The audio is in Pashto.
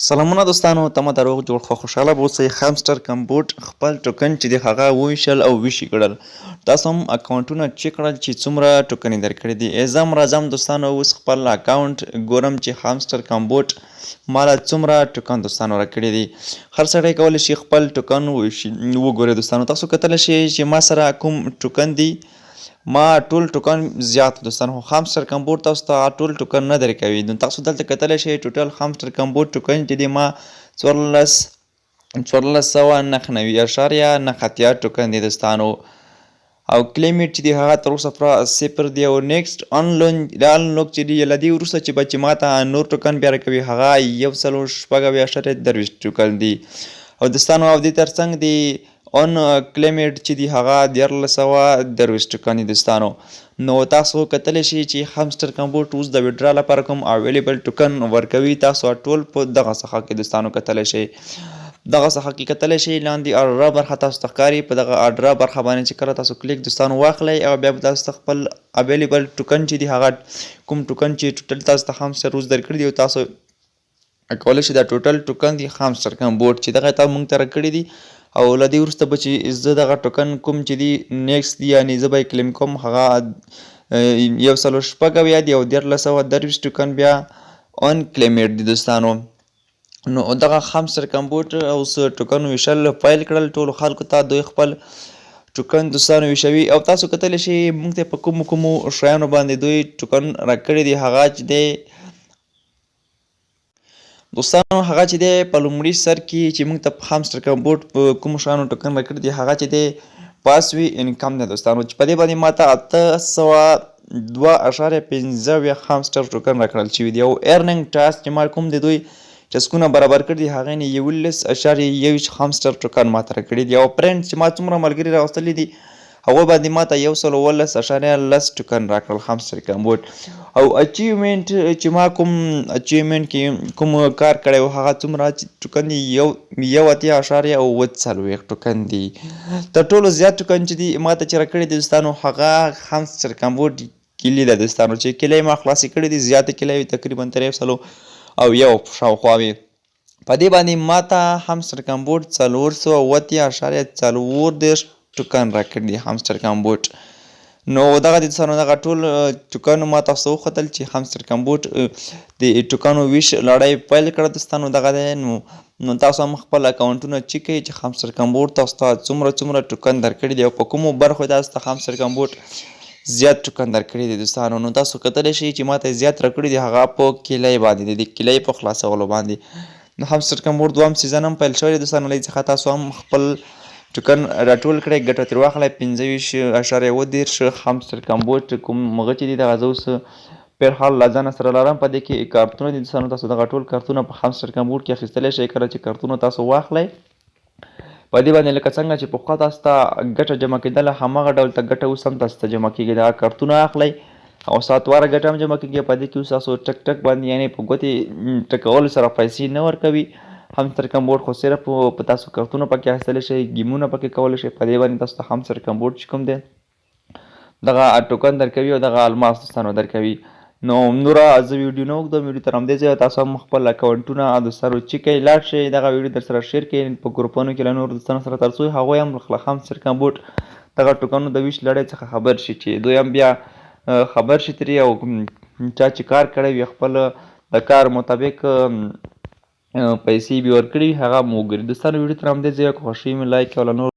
سلامونه دوستانو، تمه ده روغ جوړ خو خوشحاله به اوسئ. همسټر کمبوټ خپل ټوکن چې دی هغه وویشل او ویشي کړل. تاسو هم اکاونټونه چک کړل چې څومره ټوکن یې درکړي دي. ازم راځم دوستانو، اوس خپل اکاونټ ګورم چې همسټر کمبوټ ماله څومره ټوکن دوستانو راکړي دي. هر سړی کولی شي خپل ټوکن وویشي وګوري. دوستانو، تاسو کتلی شئ چې ما سره کوم ټوکن دي. ما ټول ټوکن زیات دوستان، خو همسټر کمبوټ تاسو ته ټول ټوکن نه درکوي. نو تاسو دلته کتلی شئ، ټوټل همسټر کمبوټ ټوکن چې دی ما 1499.89 ټوکن دی دوستانو، او کلیمیټ چې دی هغه تر اوسه پوره 0 دی، او نیکسټ انلوک چې دی له دې وروسته چې به چې ماته نور ټوکن بیا راکوي هغه 176.23 ټوکن دی. او دوستانو، او دې ترڅنګ دی ان کلیمیټ چې دی هغه 1323 ټوکن دي دوستانو. نو تاسو کتلی شئ چې همسټر کمبوټ اوس د ویډرا لپاره کوم اویلیبل ټوکن ورکوي، تاسو ټول په دغه صفحه کې دوستانو کتلی شئ. دغه صفحه کې کتلی شئ، لاندې اډرا برخه تاسو ته ښکاري. په دغه اډرا برخه باندې چې کله تاسو کلیک دوستانو واخلئ، او بیا به تاسو ته خپل اویلیبل ټوکن چې دی هغه کوم ټوکن چې ټوټل تاسو ته همسټر اوس درکړي دي، او تاسو کولی شئ دا ټوټل ټوکن دي همسټر کمبوټ چې دغه ته مونږ ته راکړي دي. او له دې وروسته به چې زه دغه ټوکن کوم چې دي نیکسټ دي، یعنی زه به یې کلیم کوم، هغه 176 دی، او 1323 ټوکن بیا آن کلیمیټ دي دوستانو. نو دغه همسټر کمبوټ اوس ټوکن ویشل پیل کړل. ټولو خلکو ته دوی خپل ټوکن دوستانو ویشوي، او تاسو کتلی شئ موږ ته په کومو کومو شیانو باندې دوی ټوکن راکړي دي. هغه چې دی دوستانو، هغه چې دی په لومړي سر کې چې موږ ته په همسټر کمبوټ په کومو شیانو ټوکن راکړي دي، هغه چې دی پاسوي انکم دی دوستانو، چې په دې باندې ماته 802.75 همسټر ټوکن راکړل شوي دي. او ارننګ ټاسک چې ما کوم د دوی ټسکونه برابر کړي دي، هغې نه 11.21 همسټر ټوکن ماته راکړي دي. او فرینډ چې ما څومره ملګري راوستلي دي، هغوی باندې ماته 117.10 ټوکن راکړل همسټر کمبوټ. او اچیومنټ چې ما کوم اچیومنټ کې کوم کار کړی و، هغه څومره ټوکن دي؟ 81.47 ټوکن دي. تر ټولو زیات ټوکن چې دي ماته چې راکړي دي دوستانو، هغه همسټر کمبوټ کلي ده دوستانو، چې کلۍ ما خلاصې کړې دي. زیاتې کلۍ تقریبا تر 101 شاوخوا وي. په دې باندې ماته همسټر کمبوټ 480.34 ټوکن راکړي دي همسټر کمبوټ. نو دغه د دوستانو دغه ټول ټوکن ما تاسو ته وښودل چې همسټر کمبوټ د ټوکنو ویش لړۍ پیل کړه دوستانو، دغه دی. نو تاسو هم خپل اکاونټونه چک کړئ چې همسټر کمبوټ تاسو ته څومره څومره ټوکن درکړي دي، او په کومو برخو تاسو ته همسټر کمبوټ زیات ټوکن درکړي دي دوستانو. نو تاسو کتلی شئ چې ماته زیات راکړي دي هغه په کیلۍ باندې دي، د کیلۍ په خلاصولو باندې. نو همسټر کمبوټ دوهم سیزن هم پیل شوی دی دوستانو. له څخه تاسو هم خپل ټوکن راټول کړئ، ګټه ترې واخلئ. 25.37 همسټر کمبوټ کوم هغه چې دي، دغه زه اوس پر حال له ځانه سره لرم. په دې کې کارتونه دي دوستانو. تاسو دغه ټول کارتونه په همسټر کمبوټ کې اخیستلی شئ. کله چې کارتونه تاسو واخلئ، په دې باندې لکه څنګه چې پخوا تاسو ته ګټه جمع کېدله، هماغه ډول ته ګټه اوس هم تاسو ته جمع کېږي. دغه کارتونه اخلئ او ساعت واره ګټه هم جمع کېږي. په دې کې اوس تاسو ټک ټک باندې، یعنې په ګوتې ټکولو سره پیسې نه ورکوي همسټر کمبوټ، خو صرف په تاسو کارتونه پکې اخیستلی شئ، ګیمونه پکې کولی شئ. په دې باندې تاسو ته همسټر کمبوټ چې کوم دی دغه ټوکن درکوي او دغه الماس دوستانو درکوي. نو نوره زه ویډیو نه اوږدوم، ویډیو تر همدې ځایه. تاسو هم خپل اکاونټونه دوستانو چک کړئ، لاړ شئ، دغه ویډیو در سره شیر کړئ په ګروپونو کې له نورو دوستانو سره، تر څو هغوی هم له همسټر کمبوټ دغه ټوکنو د ویش لړۍ څخه خبر شي، چې دوی هم بیا خبر شي ترې، او چا چې کار کړی وي خپل د کار مطابق پیسې به ورکړي، هغه مو وګوري دوستانو. ویډیو تر همدې ځایه، که خوښي مې لایک او له نورو